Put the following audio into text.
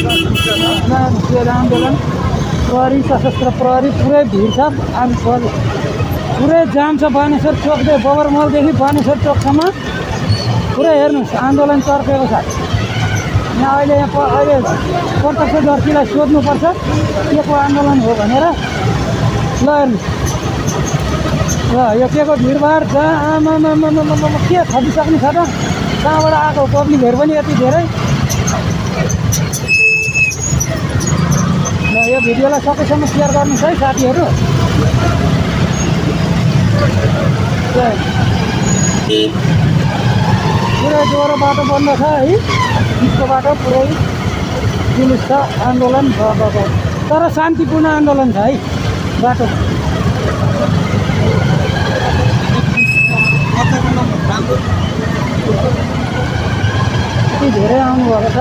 नयाँ ढुकिएर आन्दोलन प्रहरी सशस्त्र प्रहरी पुरै भिड छ। आज पुरै जाम छ बानेश्वर चोकदेखि बबरमलदेखि बानेश्वर चोकसम्म पुरै हेर्नुहोस् आन्दोलन चर्केको छ। यहाँ अहिले प्रत्यक्ष दर्शीलाई सोध्नुपर्छ के को आन्दोलन हो भनेर। ल हेर्नुहोस् ल यो के को भिडभाड छ आमामा के खपिसक्ने छ त। कहाँबाट आएको पब्लिकहरू पनि यति धेरै। ल यो भिडियोलाई सकेसम्म सेयर गर्नुहोस् है साथीहरू। पुरै ज्वरो बाटो बन्द छ है बिचको बाटो पुरै जुलुस छ आन्दोलन भएको तर शान्तिपूर्ण आन्दोलन छ है बाटो। यति धेरै आउनुभएको छ।